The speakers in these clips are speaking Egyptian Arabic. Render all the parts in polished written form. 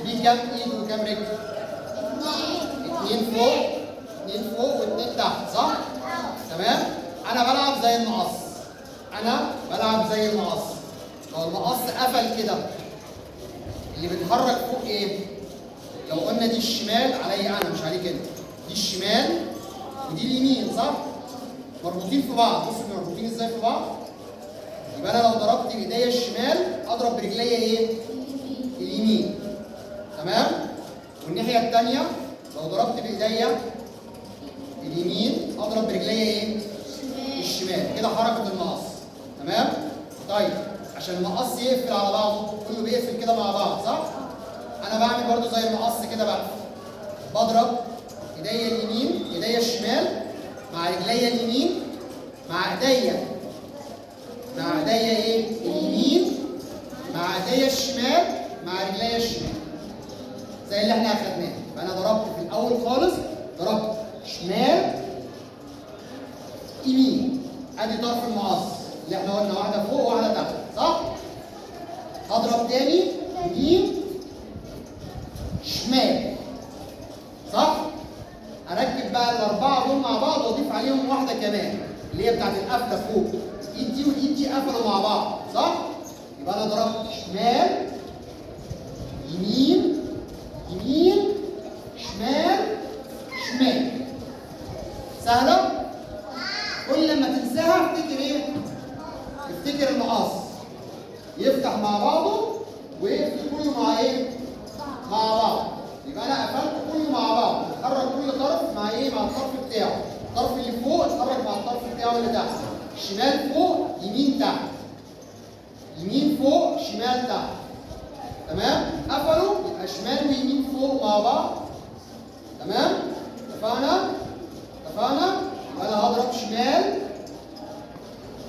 ليه كام ايد وكام رجل؟ اتنين فوق، اتنين فوق واتنين تحت، صح؟ تمام؟ انا بلعب زي المقص. انا بلعب زي المقص. لو المقص قفل كده اللي بيتحرك فوق ايه؟ لو قلنا دي الشمال عليا انا مش عليك انت. دي الشمال ودي اليمين، صح؟ مربوطين في بعض، بصوا مربوطين ازاي في بعض؟ يبقى انا لو ضربت بايديا الشمال اضرب برجليا ايه؟ اليمين. تمام؟ والناحية الثانية لو ضربت بايديا اليمين اضرب برجليا ايه؟ الشمال. كده حركة المقص. تمام؟ طيب عشان المقص يقفل على بعضه كله بيقفل كده مع بعض، صح؟ انا بعمل برضو زي المقص كده بقى، بضرب ايديا اليمين، ايديا الشمال مع رجليا اليمين مع ايديا، مع ايديا ايه؟ اليمين مع ايديا الشمال مع رجليا الشمال، زي اللي احنا اخدناه. فانا ضربت في الاول خالص، ضربت شمال يمين، ادي طرف المقص اللي احنا قلنا واحدة فوق وواحدة تحت، صح؟ هضرب تاني يمين شمال، صح؟ اركب بقى الاربعة دول مع بعض واضيف عليهم واحدة كمان اللي هي بتاعت القفله فوق، الايد دي والايد دي قفلوا مع بعض، صح؟ يبقى انا ضربت شمال يمين يمين شمال شمال. سهلة؟ كل لما تنساها افتكر ايه؟ افتكر المقص يفتح مع بعضه ويقفل كله مع ايه؟ مع بعض. يبقى انا قفلت كله مع بعض، اتحرك كل طرف مع ايه؟ مع الطرف بتاعه. الطرف اللي فوق اتحرك مع الطرف بتاعه اللي تحت. شمال فوق يمين تحت. يمين فوق شمال تحت. تمام؟ قفلوا يبقى شمال ويمين فوق مع بعض. تمام؟ اتفقنا؟ اتفقنا؟ يبقى انا هضرب شمال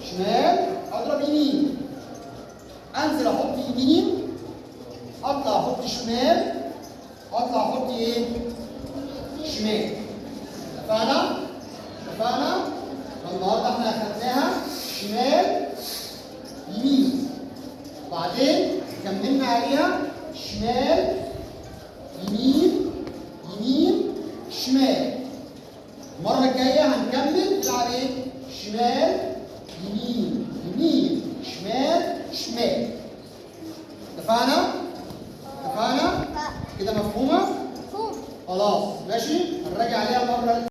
شمال، اضرب يمين، انزل احط يمين، اطلع احط شمال، اطلع احط ايه؟ شمال. اتفقنا؟ اتفقنا؟ فالنهارده احنا اخدناها شمال يمين، وبعدين كملنا عليها شمال يمين يمين شمال. المرة الجاية هنكمل نلعب ايه؟ شمال يمين يمين شمال شمال.